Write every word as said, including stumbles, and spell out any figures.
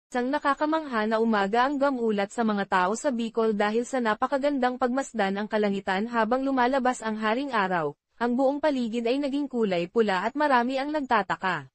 Isang nakakamangha na umaga ang gamulat sa mga tao sa Bicol dahil sa napakagandang pagmasdan ang kalangitan habang lumalabas ang Haring Araw. Ang buong paligid ay naging kulay pula at marami ang nagtataka.